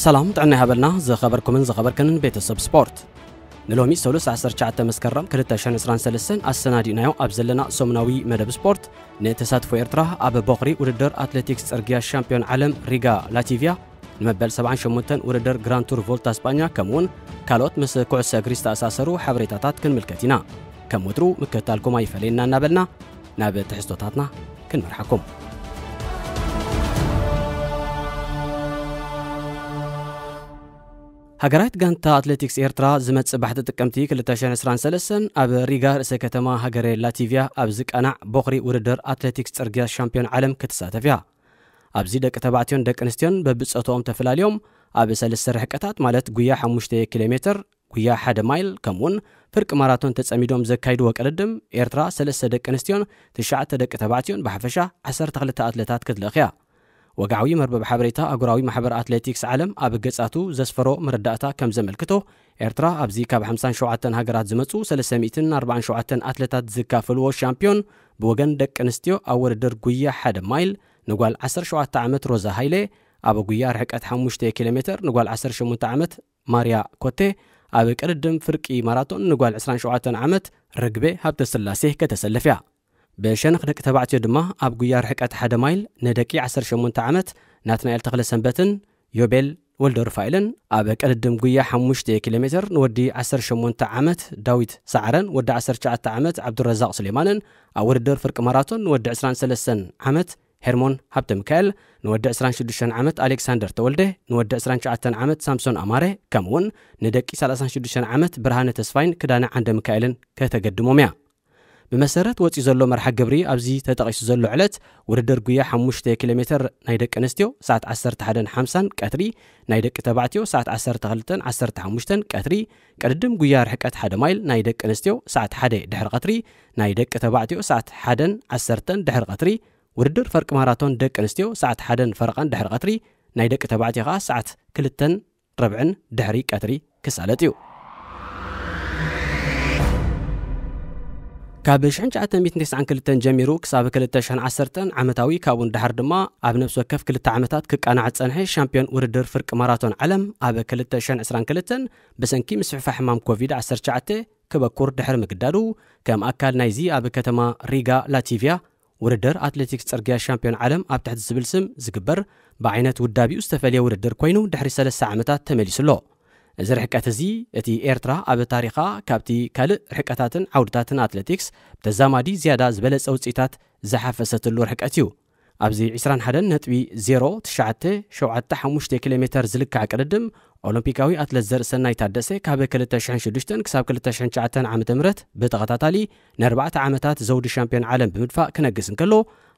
ሰላም ጥዕና ይሃበልና ዝኸበርኩምን ዝኸበርክንን ቤተሰብ ስፖርት። ንሎሚ ሰሉስ ዓሰርተ ትሽዓተ መስከረም ክልተ ሽሕን ዕስራን ሰለስተን ኣሰናዲእናዮ ኣብ ዘለና ሰሙናዊ መደብ ስፖርት፣ ንተሳትፎ ኤርትራ ኣብ ቦኽሪ ውድድር ኣትሌቲክስ ጽርግያ ሻምፒዮን ዓለም ሪጋ ላቲቪያ፣ ንመበል ሰብዓን ሸሞንተን ውድድር ግራንድ ቱር ቮልታ ስጳኛ፣ ከምኡውን ካልኦት ምስ ኩዕሶ እግሪ ዝተኣሳሰሩ ሓበሬታታት ክንምልከት ኢና። ከም ወትሩ ምክትታልኩም ኣይፈለየና እናበልና ናብ ትሕዝቶታትና ክንመርሓኩም። ሃገራዊት ጋንታ ኣትሌቲክስ ኤርትራ ዝመጽእ ባሕቲ ጥቅምቲ ክልተ ሽሕን ዕስራን ሰለስተን ኣብ ሪጋ ርእሰ ከተማ ሃገረ ላቲቪያ ኣብ ዝቃናዕ ቦኽሪ ውድድር ኣትሌቲክስ ጽርግያ ሻምፒዮን ዓለም ክትሳተፍ እያ። ኣብዚ ደቂ ተባዕትዮን ደቂ ኣንስትዮን በብጾታኦም ተፈላልዮም ኣብ ሰለስተ ርሕቀታት፣ ማለት ጉያ ሓሙሽተ ኪሎ ሜትር፣ ጉያ ሓደ ማይል፣ ከምኡውን ፍርቂ ማራቶን ተጸሚዶም ዘካይድዎ ቅድድም፣ ኤርትራ ሰለስተ ደቂ ኣንስትዮን ትሽዓተ ደቂ ተባዕትዮን ብሓፈሻ ዓሰርተ ክልተ ኣትለታት ክትልእኽ እያ። ወግዓዊ መርበብ ሓበሬታ ኣህጉራዊ ማሕበር ኣትሌቲክስ ዓለም ኣብ ገጻቱ ዘስፈሮ መረዳእታ ከም ዘመልክቶ፣ ኤርትራ ኣብዚ ካብ ሓምሳን ሸውዓተን ሃገራት ዝመጹ ሰለስተ ሚእትን ኣርባዓን ሸውዓተን ኣትለታት ዝካፈልዎ ሻምፒዮን፣ ብወገን ደቂ ኣንስትዮ ኣብ ውድድር ጉያ ሓደ ማይል ንጓል ዓሰርተ ሸውዓተ ዓመት ሮዛ ሃይለ፣ ኣብ ጉያ ርሕቀት ሓሙሽተ ኪሎ ሜትር ንጓል ዓሰርተ ሸሞንተ ዓመት ማርያ ኮቴ፣ ኣብ ቅድድም ፍርቂ ማራቶን ንጓል ዕስራን ሸውዓተን ዓመት ርግቤ ሃብተስላሴ ከተሰልፍ እያ። ብሸነኽ ደቂ ተባዕትዮ ድማ ኣብ ጉያ ርሕቀት ሓደ ማይል ንደቂ ዓሰርተ ሸሞንተ ዓመት ናትናኤል ተኽለሰንበትን ዮቤል ወልደሩፋኤልን፣ ኣብ ቅድድም ጉያ ሓሙሽተ ኪሎ ሜትር ንወዲ ዓሰርተ ሸሞንተ ዓመት ዳዊት ሰዓረን ወዲ ዓሰርተ ትሽዓተ ዓመት ዓብዱረዛቕ ሱሌማንን፣ ኣብ ውድድር ፍርቂ ማራቶን ንወዲ ዕስራን ሰለስተን ዓመት ሄርሞን ሃብተ ሚካኤል፣ ንወዲ ዕስራን ሽዱሽተን ዓመት ኣሌክሳንደር ተወልደ፣ ንወዲ ዕስራን ትሽዓተን ዓመት ሳምሶን ኣማረ፣ ከምኡውን ንደቂ ሰላሳን ሽዱሽተን ዓመት ብርሃነ ተስፋይን ክዳነ ዓንደ ሚካኤልን ከተገድሞም እያ። ብመሰረት ወጺኡ ዘሎ መርሓ ግብሪ፣ ኣብዚ ተጠቒሱ ዘሎ ዕለት ውድድር ጉያ ሓሙሽተ ኪሎ ሜትር ናይ ደቂ ኣንስትዮ ሰዓት ዓሰርተ ሓደን ሓምሳን ቀትሪ፣ ናይ ደቂ ተባዕትዮ ሰዓት ዓሰርተ ክልተን ዓሰርተ ሓሙሽተን ቀትሪ፣ ቅድድም ጉያ ርሕቀት ሓደ ማይል ናይ ደቂ ኣንስትዮ ሰዓት ሓደ ድሕሪ ቀትሪ፣ ናይ ደቂ ተባዕትዮ ሰዓት ሓደን ዓሰርተን ድሕሪ ቀትሪ፣ ውድድር ፈርቂ ማራቶን ደቂ ኣንስትዮ ሰዓት ሓደን ፈረቓን ድሕሪ ቀትሪ፣ ናይ ደቂ ተባዕትዮ ከኣ ሰዓት ክልተን ረብዕን ድሕሪ ቀትሪ ክሳለጥ እዩ። ካብ ሽሕን ትሽዓተ ሚእትን ተስዓን ክልተን ጀሚሩ ክሳብ ክልተ ሽሕን ዓሰርተን ዓመታዊ፣ ካብኡ ንደሓር ድማ ኣብ ነፍሲ ወከፍ ክልተ ዓመታት ክቃናዕ ዝጸንሐ ሻምፒዮን ውድድር ፍርቂ ማራቶን ዓለም፣ ኣብ ክልተ ሽሕን ዕስራን ክልተን ብሰንኪ ምስፍሕፋሕ ሕማም ኮቪድ ዓሰርተ ትሽዓተ ክበኩር ድሕሪ ምግዳዱ፣ ከም ኣካል ናይዚ ኣብ ከተማ ሪጋ ላቲቪያ ውድድር ኣትሌቲክስ ጽርግያ ሻምፒዮን ዓለም ኣብ ትሕቲ ዝብል ስም ዝግበር፣ ብዓይነት ውዳቢኡ ዝተፈልየ ውድድር ኮይኑ፣ ድሕሪ ሰለስተ ዓመታት ተመሊሱ ኣሎ። እዚ ርሕቀት እዚ፣ እቲ ኤርትራ ኣብ ታሪኻ ካብቲ ካልእ ርሕቀታትን ዓውድታትን ኣትሌቲክስ ብተዛማዲ ዝያዳ ዝበለጸ ውጽኢታት ዝሓፈሰትሉ ርሕቀት እዩ። ኣብዚ ዕስራን ሓደን ነጥቢ ዜሮ ትሽዓተ ሸውዓተ ሓሙሽተ ኪሎ ሜተር ዝልካዕ ቅድድም፣ ኦሎምፒካዊ ኣትለት ዘርእሰናይ ታደሰ ካብ ክልተ ሽሕን ሽዱሽተን ክሳብ ክልተ ሽሕን ትሽዓተን ዓመተ ምህረት ብተኸታታሊ ንኣርባዕተ ዓመታት ዘውዲ ሻምፒዮን ዓለም ብምድፋእ ክነግስ እንከሎ፣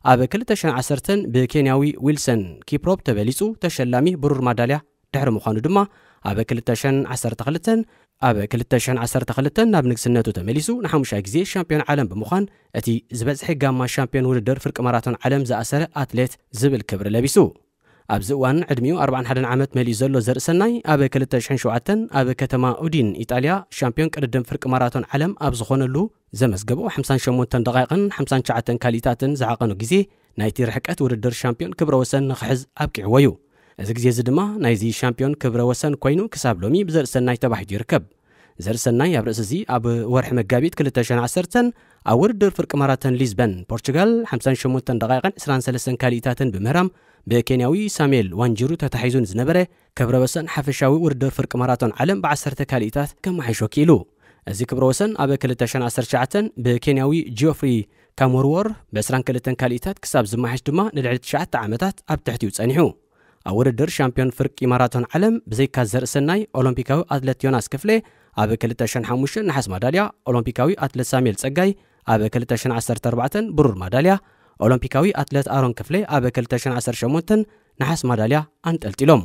ኣብ ክልተ ሽሕን ዓሰርተን ብኬንያዊ ዊልሰን ኪፕሮፕ ተበሊጹ ተሸላሚ ብሩር ማዳልያ ድሕሪ ምዃኑ ድማ፣ ኣብ ክልተ ሽሕን ዓሰርተ ክልተን፣ ኣብ ክልተ ሽሕን ዓሰርተ ክልተን ናብ ንግስነቱ ተመሊሱ ንሓሙሻይ ግዜ ሻምፒዮን ዓለም ብምዃን፣ እቲ ዝበዝሐ ጋማ ሻምፒዮን ውድድር ፍርቂ ማራቶን ዓለም ዝኣሰረ ኣትሌት ዝብል ክብሪ ለቢሱ። ኣብዚ እዋን ዕድሚኡ ኣርባዓን ሓደን ዓመት መሊኡ ዘሎ ዘርእሰናይ፣ ኣብ ክልተ ሽሕን ሸውዓተን ኣብ ከተማ ኡዲን ኢጣልያ ሻምፒዮን ቅድድም ፍርቂ ማራቶን ዓለም ኣብ ዝኾነሉ፣ ዘመዝገቦ ሓምሳን ሸሞንተን ደቓይቕን ሓምሳን ትሽዓተን ካልኢታትን ዝዓቐኑ ግዜ፣ ናይቲ ርሕቀት ውድድር ሻምፒዮን ክብረ ወሰን ንኽሕዝ ኣብቂዕዎ እዩ። እዚ ግዜ እዚ ድማ ናይዚ ሻምፒዮን ክብረ ወሰን ኮይኑ ክሳብ ሎሚ ብዘርእሰናይ ተባሒቱ ይርከብ። ዘርእሰናይ ኣብ ርእሲ እዚ ኣብ ወርሒ መጋቢት ክልተ ሽሕን ዓሰርተን ኣብ ውድድር ፍርቂ ማራቶን ሊዝበን ፖርቹጋል ሓምሳን ሸሞንተን ደቓይቕን ዕስራን ሰለስተን ካልኢታትን ብምህራም ብኬንያዊ ሳሙኤል ዋንጅሩ ተታሒዙ ንዝነበረ ክብረ ወሰን ሓፈሻዊ ውድድር ፍርቂ ማራቶን ዓለም ብዓሰርተ ካልኢታት ከመሓይሾ ክኢሉ። እዚ ክብረ ወሰን ኣብ ክልተ ሽሕን ዓሰርተ ትሽዓተን ብኬንያዊ ጂኦፍሪ ካሞርዎር ብዕስራን ክልተን ካልኢታት ክሳብ ዝመሓሽ ድማ ንልዕሊ ትሽዓተ ዓመታት ኣብ ትሕቲኡ ጸኒሑ። ኣብ ውድድር ሻምፒዮን ፍርቂ ማራቶን ዓለም ብዘይካ ዘርእሰናይ፣ ኦሎምፒካዊ ኣትለት ዮናስ ክፍሌ ኣብ ክልተ ሽሕን ሓሙሽተን ነሓስ ማዳልያ፣ ኦሎምፒካዊ ኣትለት ሳሙኤል ጸጋይ ኣብ ክልተ ሽሕን ዓሰርተ ኣርባዕተን ብሩር ማዳልያ፣ ኦሎምፒካዊ ኣትለት ኣሮን ክፍሌ ኣብ ክልተ ሽሕን ዓሰርተ ሸሞንተን ነሓስ ማዳልያ ኣንጠልጢሎም።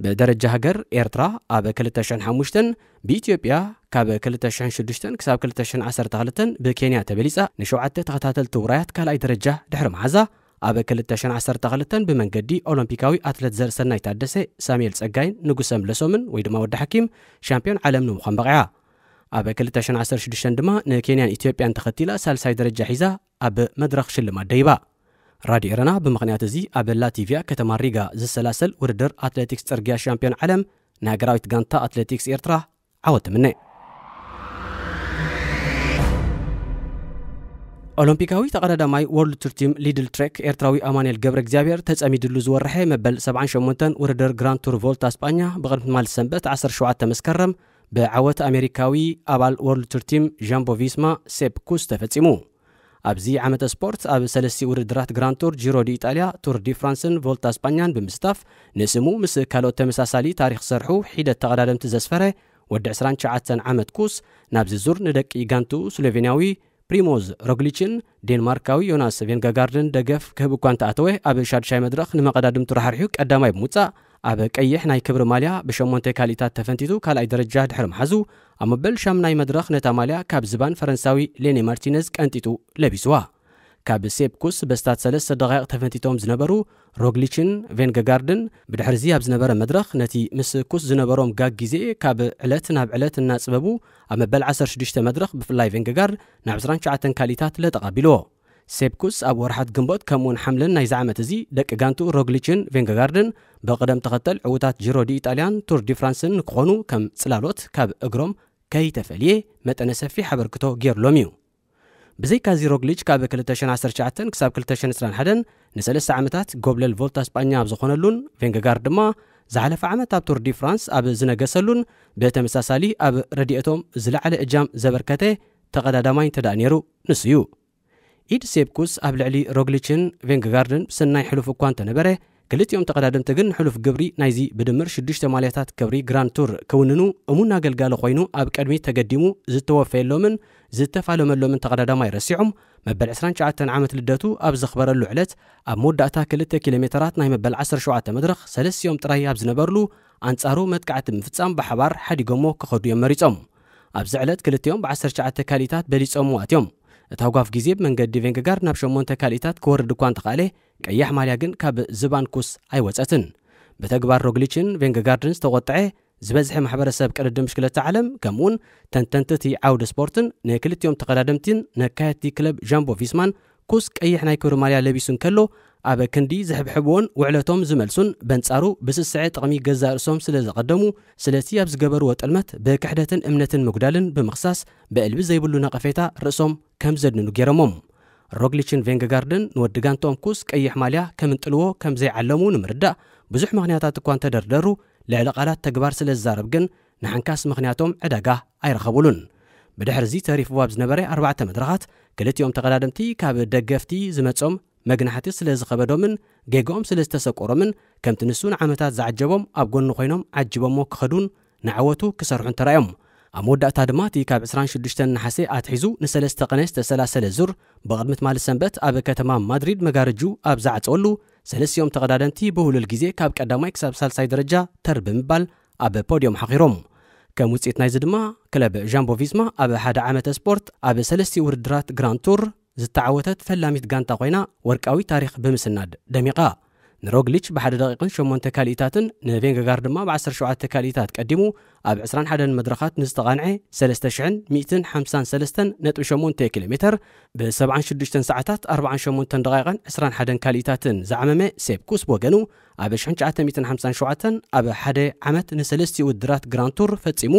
ብደረጃ ሃገር፣ ኤርትራ ኣብ ክልተ ሽሕን ሓሙሽተን፣ ብኢትዮጵያ ካብ ክልተ ሽሕን ሽዱሽተን ክሳብ ክልተ ሽሕን ዓሰርተ ክልተን ብኬንያ ተበሊጻ ንሸውዓተ ተኸታተልቲ ውራያት ካልኣይ ደረጃ ድሕሪ መሓዛ፣ ኣብ ክልተ ሽሕን ዓሰርተ ክልተን ብመንገዲ ኦሎምፒካዊ ኣትለት ዘርእሰናይ ታደሰ፣ ሳሙኤል ጸጋይን ንጉሰ ምለሶምን ወይ ድማ ወዲ ሓኪም ሻምፒዮን ዓለም ንምዃን በቒዓ። ኣብ ክልተ ሽሕን ዓሰርተ ሽዱሽተን ድማ ንኬንያን ኢትዮጵያን ተኸቲላ ሳልሳይ ደረጃ ሒዛ ኣብ መድረኽ ሽልማት ደይባ። ራድዮ ኤረና ብምኽንያት እዚ ኣብ ላቲቪያ ከተማ ሪጋ ዝሰላሰል ውድድር ኣትሌቲክስ ጽርግያ ሻምፒዮን ዓለም ንሃገራዊት ጋንታ ኣትሌቲክስ ኤርትራ ዓወት ትምነ። ኦሎምፒካዊ ተቐዳዳማይ ወርልድ ቱር ቲም ሊድል ትሬክ ኤርትራዊ ኣማኑኤል ገብረ እግዚኣብሔር ተጸሚድሉ ዝወርሐ መበል ሰብዓን ሸሞንተን ውድድር ግራንድ ቱር ቮልታ ስጳኛ ብቕድሚ ትማሊ ሰንበት ዓሰርተ ሸውዓተ መስከረም ብዓወት ኣሜሪካዊ ኣባል ወርልድ ቱር ቲም ጃምቦ ቪስማ ሴፕ ኩስ ተፈጺሙ። ኣብዚ ዓመተ ስፖርት ኣብ ሰለስቲ ውድድራት ግራንድ ቱር ጂሮ ዲ ኢጣልያ፣ ቱር ዲ ፍራንስን ቮልታ ስጳኛን ብምስታፍ ንስሙ ምስ ካልኦት ተመሳሳሊ ታሪኽ ዝሰርሑ ሒደት ተቐዳደምቲ ዘስፈረ ወዲ ዕስራን ትሽዓተን ዓመት ኩስ ናብዚ ዙር ንደቂ ጋንቱ ስሎቬንያዊ ፕሪሞዝ ሮግሊችን ዴንማርካዊ ዮናስ ቬንገጋርድን ደገፍ ክህብ እኳ እንተኣተወ፣ ኣብ ሻድሻይ መድረኽ ንመቐዳድምቱ ራሕሪሑ ቀዳማይ ብምውጻእ ኣብ ቀይሕ ናይ ክብሪ ማልያ ብሸሞንተ ካልኢታት ተፈንቲቱ ካልኣይ ደረጃ ድሕሪ ምሓዙ፣ ኣብ መበል ሻምናይ መድረኽ ነታ ማልያ ካብ ዝባን ፈረንሳዊ ሌኔ ማርቲነዝ ቀንጢጡ ለቢስዋ። ካብ ሴፕ ኩስ በስታት ሰለስተ ደቓይቕ ተፈንቲቶም ዝነበሩ ሮግሊችን ቬንገጋርድን ብድሕርዚ ኣብ ዝነበረ መድረኽ ነቲ ምስ ኩስ ዝነበሮም ጋግ ግዜ ካብ ዕለት ናብ ዕለት እናጽበቡ ኣብ መበል ዓሰርተ ሽዱሽተ መድረኽ ብፍላይ ቬንገጋርድ ናብ ዕስራን ትሽዓተን ካልኢታት ለጠቕ ኣቢልዎ። ሴፕ ኩስ ኣብ ወርሓት ግንቦት ከምኡውን ሓምለን ናይዚ ዓመት እዚ ደቂ ጋንቱ ሮግሊችን ቬንገጋርድን ብቕደም ተኸተል ዕዉታት ጂሮ ዲ ኢጣልያን ቱር ዲ ፍራንስን ንክኾኑ ከም ጽላሎት ካብ እግሮም ከይተፈልየ መጠነ ሰፊሕ ኣበርክቶ ገይሩሎም እዩ። ብዘይካዚ ሮግሊች ካብ ክልተ ሽሕን ዓሰርተ ትሽዓተን ክሳብ ክልተ ሽሕን ዕስራን ሓደን ንሰለስተ ዓመታት ጎብለል ቮልታ ስጳኛ ኣብ ዝኾነሉን ቬንገጋርድ ድማ ዝሓለፈ ዓመት ኣብ ቱር ዲ ፍራንስ ኣብ ዝነገሰሉን ብተመሳሳሊ ኣብ ረድኤቶም ዝለዓለ እጃም ዘበርከተ ተቐዳዳማይ እንተ ደኣ ነይሩ ንሱ እዩ። ኢድ ሴፕ ኩስ ኣብ ልዕሊ ሮግሊችን ቬንገጋርድን ብሰናይ ሕሉፍ እኳ እንተነበረ፣ ክልቲኦም ተቐዳደምቲ ግን ንሕሉፍ ግብሪ ናይዚ ብድምር ሽዱሽተ ማልያታት ክብሪ ግራንድ ቱር ክውንኑ እሙን ኣገልጋሊ ኮይኑ ኣብ ቅድሚት ተገዲሙ ዝተወፈየሎምን ዝተፋለመሎምን ተቐዳዳማይ ረሲዖም፣ መበል ዕስራን ትሽዓተን ዓመት ልደቱ ኣብ ዘኽበረሉ ዕለት ኣብ መወዳእታ ክልተ ኪሎ ሜተራት ናይ መበል ዓሰርተ ሸውዓተ መድረኽ ሰለስቲኦም ጥራይ ኣብ ዝነበርሉ ኣንጻሩ መጥቃዕቲ ብምፍጻም ብሓባር ሓዲጎሞ ክኸዱ እዮም መሪጾም። ኣብዚ ዕለት ክልቲኦም ብዓሰርተ ትሽዓተ ካልኢታት በሊጾምዎ ኣትዮም። እቲ ሃጓፍ ግዜ ብመንገዲ ቬንገጋርድ ናብ ሸሞንተ ካልኢታት ክወርድ እኳ እንተኻእለ፣ ቀያሕ ማልያ ግን ካብ ዝባን ኩስ ኣይወጸትን። ብተግባር ሮግሊችን ቬንገጋርድን ዝተቖጥዐ ዝበዝሐ ማሕበረሰብ ቅድድም ብሽክለታ ዓለም፣ ከምኡውን ተንተንቲ እቲ ዓውዲ ስፖርትን ንክልቲኦም ተቐዳደምቲን ነካየድቲ ክለብ ጃምቦ ቪስማን ኩስ ቀይሕ ናይ ክብሪ ማልያ ለቢሱ እንከሎ፣ ኣብ ክንዲ ዝሕብሕብዎን ውዕለቶም ዝመልሱን በንጻሩ ብስስዐ ጥቕሚ ገዛእ ርእሶም ስለ ዘቐደሙ፣ ስለቲ ኣብ ዝገበርዎ ጥልመት ብክሕደትን እምነትን ምጉዳልን ብምኽሳስ ብዕልቢ ዘይብሉ ነቐፌታ ርእሶም ከም ዘድንኑ ገይሮሞም። ሮግሊችን ቬንገጋርድን ንወዲ ጋንትኦም ኩስ ቀይሕ ማልያ ከምንጥልዎ ከም ዘይዓለሙ ንምርዳእ ብዙሕ ምኽንያታት እኳ እንተደርደሩ፣ ልዕሊ ቃላት ተግባር ስለ ዝዛረብ ግን ንሓንካስ ምኽንያቶም ዕዳጋ ኣይረኸቡሉን። ብድሕሪ እዚ ተሪፍዎ ኣብ ዝነበረ ኣርባዕተ መድረኻት ክልቲኦም ተቐዳደምቲ ካብ ደገፍቲ ዝመጾም መግናሕቲ ስለ ዝኸበዶምን ጌግኦም ስለ ዝተሰቆሮምን ከምቲ ንሱ ንዓመታት ዝዓጀቦም ኣብ ጎኒ ኮይኖም ዓጂቦሞ ክኸዱን ንዓወቱ ክሰርሑን ተራእዮም። ኣብ መወዳእታ ድማ እቲ ካብ ዕስራን ሽዱሽተን ነሓሰ ኣትሒዙ ንሰለስተ ቀነ ዝተሰላሰለ ዙር ብቕድሚ ትማሊ ሰንበት ኣብ ከተማ ማድሪድ መጋረጁ ኣብ ዝዓጸወሉ ሰለስቲኦም ተቐዳደምቲ ብህሉል ግዜ ካብ ቀዳማይ ክሳብ ሳልሳይ ደረጃ ተር ብምባል ኣብ ፖድዮም ሓኺሮም። ከም ውጽኢት ናይዚ ድማ ክለብ ጃምቦ ቪስማ ኣብ ሓደ ዓመተ ስፖርት ኣብ ሰለስቲ ውድድራት ግራንድ ቱር ዝተዓወተት ፈላሚት ጋንታ ኮይና ወርቃዊ ታሪኽ ብምስናድ ደሚቓ። ንሮግሊች ብሓደ ደቂቕን ሸሞንተ ካልኢታትን ንቬንገጋር ድማ ብዓሰርተ ሸውዓተ ካልኢታት ቀዲሙ ኣብ ዕስራን ሓደን መድረኻት ንዝተቓንዐ ሰለስተ ሽሕን ሚእትን ሓምሳን ሰለስተን ነጥቢ ሸሞንተ ኪሎ ሜተር ብሰብዓን ሽዱሽተን ሰዓታት ኣርባዓን ሸሞንተን ደቓይቐን ዕስራን ሓደን ካልኢታትን ዝዓመመ ሴፕ ኩስ ብወገኑ ኣብ ሽሕን ትሽዓተ ሚእትን ሓምሳን ሸውዓተን ኣብ ሓደ ዓመት ንሰለስቲ ውድድራት ግራንድ ቱር ፈጺሙ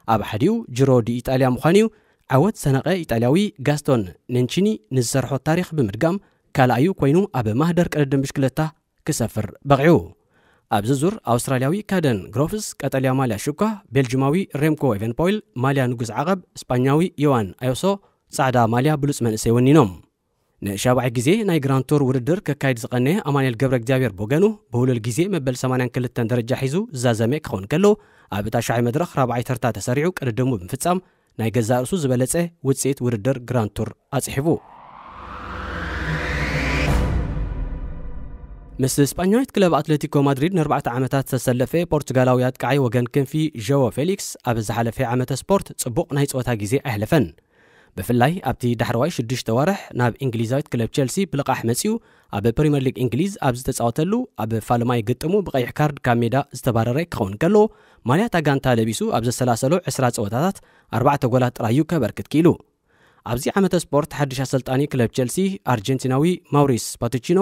ኣብ ሓዲኡ ጅሮ ዲ ኢጣልያ ምዃኑ እዩ። ዓወት ሰነቐ ኢጣልያዊ ጋስቶን ነንቺኒ ንዝሰርሖ ታሪኽ ብምድጋም ካልኣዩ ኮይኑ ኣብ ማህደር ቅድድም ብሽክለታ ክሰፍር በቒዑ። ኣብዚ ዙር ኣውስትራልያዊ ካደን ግሮፍስ ቀጠልያ ማልያ ሽኳ፣ ቤልጅማዊ ሬምኮ ኤቨንፖይል ማልያ ንጉስ ዓቐብ፣ ስጳኛዊ ዮዋን ኣዮሶ ጻዕዳ ማልያ ብሉጽ መንእሰይ ወኒኖም። ንሻብዓይ ግዜ ናይ ግራንድ ቱር ውድድር ከካይድ ዝቐነየ ኣማኑኤል ገብረ እግዚኣብሔር ብወገኑ ብህሉል ግዜ መበል ሰማንያን ክልተን ደረጃ ሒዙ ዝዛዘመ ክኸውን ከሎ፣ ኣብ ታሽዓይ መድረኽ ራብዓይ ተርታ ተሰሪዑ ቅድድሙ ብምፍጻም ናይ ገዛእ ርእሱ ዝበለጸ ውጽኢት ውድድር ግራንድ ቱር ኣጽሒፉ። ምስ ስጳኛዊት ክለብ ኣትሌቲኮ ማድሪድ ንኣርባዕተ ዓመታት ዝተሰለፈ ፖርቱጋላዊ ኣጥቃዓይ ወገን ክንፊ ዦዎ ፌሊክስ ኣብ ዝሓለፈ ዓመተ ስፖርት ጽቡቕ ናይ ጸወታ ግዜ ኣይሕለፈን። ብፍላይ ኣብቲ ዳሕረዋይ ሽዱሽተ ዋርሕ ናብ እንግሊዛዊት ክለብ ቸልሲ ብልቓሕ መጺኡ ኣብ ፕሪምየር ሊግ እንግሊዝ ኣብ ዝተጻወተሉ ኣብ ፋልማይ ግጥሙ ብቐይሕ ካርድ ካብ ሜዳ ዝተባረረ ክኸውን ከሎ፣ ማልያ እታ ጋንታ ለቢሱ ኣብ ዘሰላሰሎ ዕስራ ጸወታታት ኣርባዕተ ጎላት ጥራይ እዩ ከበርክት ክኢሉ። ኣብዚ ዓመተ ስፖርት ሓድሽ ኣሰልጣኒ ክለብ ቸልሲ ኣርጀንቲናዊ ማውሪስ ፓቱቺኖ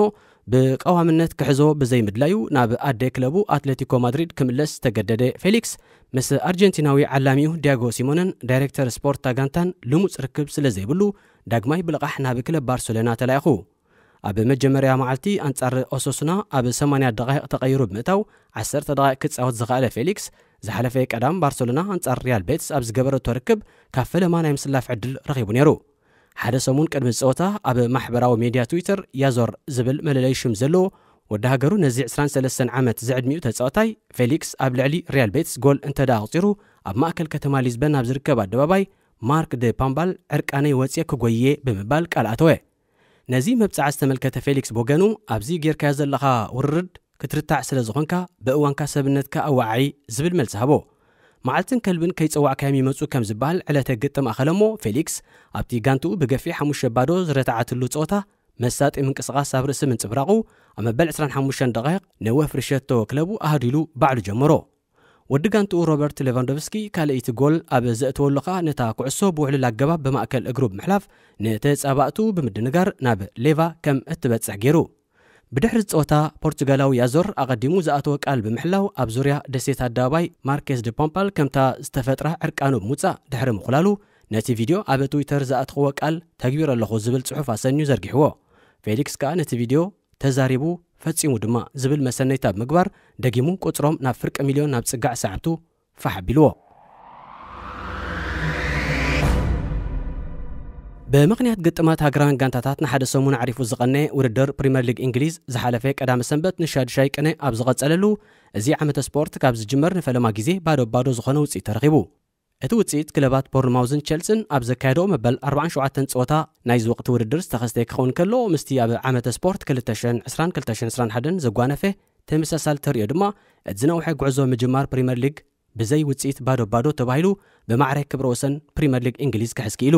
ብቀዋምነት ክሕዞ ብዘይምድላዩ ናብ ኣደ ክለቡ ኣትሌቲኮ ማድሪድ ክምለስ ዝተገደደ ፌሊክስ፣ ምስ ኣርጀንቲናዊ ዓላሚኡ ዲያጎ ሲሞነን ዳይሬክተር ስፖርት ታጋንታን ልሙጽ ርክብ ስለ ዘይብሉ፣ ዳግማይ ብልቓሕ ናብ ክለብ ባርሰሎና ተላኢኹ። ኣብ መጀመርያ መዓልቲ ኣንጻር ኦሶሱና ኣብ ሰማንያ ደቓይቕ ተቐይሩ ብምእታው፣ ዓሰርተ ደቓይቕ ክጻወት ዝኸኣለ ፌሊክስ፣ ዝሓለፈ ቀዳም ባርሰሎና ኣንጻር ሪያል ቤትስ ኣብ ዝገበረቶ ርክብ ካብ ፈለማ ናይ ምስላፍ ዕድል ረኺቡ ነይሩ። ሓደ ሰሙን ቅድሚ ጸወታ ኣብ ማሕበራዊ ሜድያ ትዊተር ያዞር ዝብል መለለይ ሽም ዘለዎ ወዲ ሃገሩ ነዚ ዕስራን ሰለስተን ዓመት ዝዕድሚኡ ተጻዋታይ ፌሊክስ ኣብ ልዕሊ ሪያል ቤትስ ጎል እንተ ደኣ ኣቑጺሩ ኣብ ማእከል ከተማ ሊዝበን ኣብ ዝርከብ ኣደባባይ ማርክ ደ ፓምባል ዕርቃነይ ወጽየ ክጎይየ ብምባል ቃል ኣተወ። ነዚ መብጽዓ ዝተመልከተ ፌሊክስ ብወገኑ ኣብዚ ጌርካዮ ዘለኻ ውርርድ ክትርታዕ ስለ ዝኾንካ ብእዋንካ ሰብነትካ ኣወዓዒ ዝብል መልሲ ሃቦ። መዓልትን ከልብን ከይጸዋዕካዮም ይመጹ ከም ዝበሃል ዕለተ ግጥም ኣኸለሞ ፌሊክስ ኣብቲ ጋንትኡ ብገፊሕ ሓሙሽተ ባዶ ዝረታዓትሉ ጸወታ መሳጢ ምንቅስቓስ ኣብ ርእሲ ምንጽብራቑ ኣብ መበል ዕስራን ሓሙሽተን ደቓይቕ ንወፍሪ ሸቶ ክለቡ ኣሃዲሉ ባዕሉ ጀመሮ። ወዲ ጋንትኡ ሮበርት ሌቫንዶቭስኪ ካልኣይቲ ጎል ኣብ ዘእተወሉ ከኣ ነታ ኩዕሶ ብውሕሉል ኣገባብ ብማእከል እግሩ ብምሕላፍ ንተጻባእቱ ብምድንጋር ናብ ሌቫ ከም እትበጽሕ ገይሩ። ብድሕሪ ጸወታ ፖርቱጋላዊ ያዞር ኣቐዲሙ ዝኣተወ ቃል ብምሕላው ኣብ ዙርያ ደሴት ኣደባባይ ማርኬስ ደ ፖምፓል ከምታ ዝተፈጥራ ዕርቃኑ ብምውጻእ ድሕሪ ምኹላሉ ነቲ ቪድዮ ኣብ ትዊተር ዝኣትኽዎ ቃል ተግቢረ ኣለኹ ዝብል ጽሑፍ ኣሰንዩ ዘርጊሕዎ። ፌሊክስ ከኣ ነቲ ቪድዮ ተዛሪቡ ፈጺሙ ድማ ዝብል መሰነይታ ብምግባር ደጊሙ ቁጽሮም ናብ ፍርቂ ሚልዮን ናብ ጽጋዕ ሰዓብቱ ፋሕ ኣቢልዎ። ብምኽንያት ግጥማት ሃገራውያን ጋንታታት ንሓደ ሰሙን ኣዕሪፉ ዝቐነየ ውድድር ፕሪምየር ሊግ እንግሊዝ ዝሓለፈ ቀዳመ ሰንበት ንሻድሻይ ቅነ ኣብ ዝቐጸለሉ፣ እዚ ዓመተ ስፖርት ካብ ዝጅመር ንፈለማ ግዜ ባዶ ባዶ ዝኾነ ውጽኢት ተረኺቡ። እቲ ውጽኢት ክለባት ቦርንማውዝን ቸልስን ኣብ ዘካየደኦ መበል ኣርባዓን ሸውዓተን ጸወታ ናይዚ ወቕቲ ውድድር ዝተኸስተ ክኸውን ከሎ፣ ምስቲ ኣብ ዓመተ ስፖርት ክልተ ሽሕን ዕስራን ክልተ ሽሕን ዕስራን ሓደን ዘጓነፈ ተመሳሳሊ ተርእዮ ድማ እቲ ዝነውሐ ጉዕዞ ምጅማር ፕሪምየር ሊግ ብዘይ ውጽኢት ባዶ ባዶ ተባሂሉ ብማዕረ ክብረ ወሰን ፕሪምየር ሊግ እንግሊዝ ክሕዝ ክኢሉ።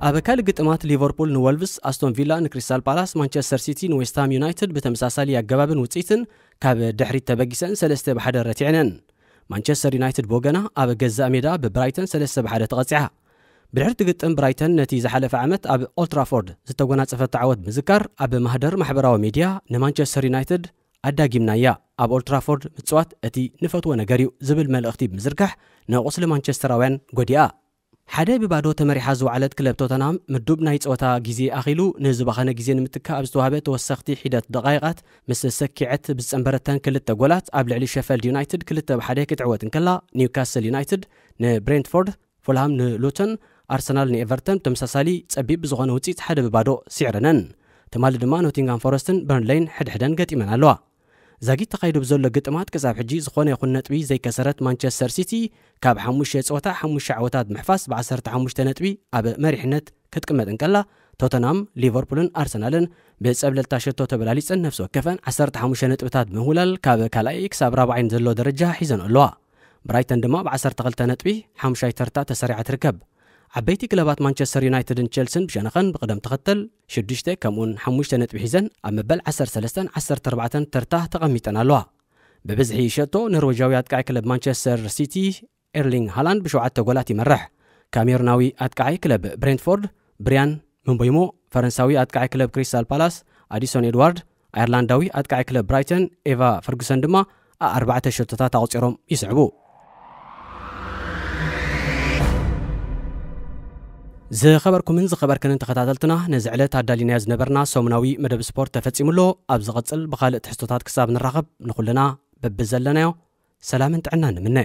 ኣብ ካልእ ግጥማት ሊቨርፑል ንወልቭስ፣ ኣስቶን ቪላ ንክሪስታል ፓላስ፣ ማንቸስተር ሲቲ ንዌስትሃም ዩናይትድ ብተመሳሳሊ ኣገባብን ውጽኢትን ካብ ድሕሪት ተበጊሰን ሰለስተ ብሓደ ረቲዐነን። ማንቸስተር ዩናይትድ ብወገና ኣብ ገዛእ ሜዳ ብብራይተን ሰለስተ ብሓደ ተቐጺዓ። ብድሕርቲ ግጥም ብራይተን ነቲ ዝሓለፈ ዓመት ኣብ ኦልትራፎርድ ዝተጎናጸፈቶ ዓወት ብምዝካር ኣብ ማህደር ማሕበራዊ ሚድያ ንማንቸስተር ዩናይትድ ኣዳጊምናያ፣ ኣብ ኦልትራፎርድ ምጽዋት እቲ ንፈትዎ ነገር እዩ ዝብል መልእኽቲ ብምዝርጋሕ ንቁስሊ ማንቸስተራውያን ጎዲኣ። ሓደ ብባዶ ተመሪሓ ዝወዓለት ክለብ ቶተንሃም ምዱብ ናይ ጸወታ ግዜ ኣኺሉ ንዝባኸነ ግዜ ንምትካእ ኣብ ዝተዋህበ ተወሰኽቲ ሒደት ደቓይቓት ምስ ሰኪዐት ብዝጸንበረተን ክልተ ጎላት ኣብ ልዕሊ ሸፈልድ ዩናይትድ ክልተ ብሓደ ክትዕወት እንከላ፣ ኒውካስል ዩናይትድ ንብሬንትፎርድ፣ ፉልሃም ንሉተን፣ ኣርሰናል ንኤቨርተን ብተመሳሳሊ ጸቢብ ብዝኾነ ውጽኢት ሓደ ብባዶ ስዒረነን። ትማሊ ድማ ኖቲንጋም ፎረስትን በርንሌይን ሕድሕደን ገጢመን ኣለዋ። ዛጊት ተኻይዱ ብዘሎ ግጥማት ክሳብ ሕጂ ዝኾነ ይኹን ነጥቢ ዘይከሰረት ማንቸስተር ሲቲ ካብ ሓሙሽተ ጸወታ ሓሙሽተ ዓወታት ምሕፋስ ብዓሰርተ ሓሙሽተ ነጥቢ ኣብ መሪሕነት ክትቅመጥ እንከላ፣ ቶተናም፣ ሊቨርፑልን ኣርሰናልን ብጸብለልታ ሸቶ ተበላሊጸን ነፍሲ ወከፈን ዓሰርተ ሓሙሽተ ነጥብታት ብምውላል ካብ ካልኣይ ክሳብ ራብዓይን ዘሎ ደረጃ ሒዘን ኣለዋ። ብራይተን ድማ ብዓሰርተ ክልተ ነጥቢ ሓሙሻይ ተርታ ተሰሪዓ ትርከብ። ዓበይቲ ክለባት ማንቸስተር ዩናይትድን ቸልስን ብሸነኸን ብቕደም ተኸተል ሽዱሽተ ከምኡውን ሓሙሽተ ነጥቢ ሒዘን ኣብ መበል ዓሰርተ ሰለስተን ዓሰርተ ኣርባዕተን ተርታ ተቐሚጠን ኣለዋ። ብብዝሒ ሸቶ ኖርዌጃዊ ኣጥቃዒ ክለብ ማንቸስተር ሲቲ ኤርሊንግ ሃላንድ ብሸውዓተ ጎላት ይመርሕ። ካሜሩናዊ ኣጥቃዒ ክለብ ብሬንትፎርድ ብሪያን ምንቦይሞ፣ ፈረንሳዊ ኣጥቃዒ ክለብ ክሪስታል ፓላስ ኣዲሶን ኤድዋርድ፣ ኣየርላንዳዊ ኣጥቃዒ ክለብ ብራይተን ኤቫ ፈርጉሰን ድማ ኣርባዕተ ሸቶታት ኣቑጺሮም ይስዕቡ። ዝኸበርኩምን ዝኸበርክንን ተኸታተልትና፣ ነዚ ዕለት ኣዳሊናዮ ዝነበርና ሰሙናዊ መደብ ስፖርት ተፈጺሙ ኣሎ። ኣብ ዝቐጽል ብኻልእ ትሕዝቶታት ክሳብ ንራኸብ ንኹልና በብዘለናዮ ሰላምን ጥዕናን ንምነ።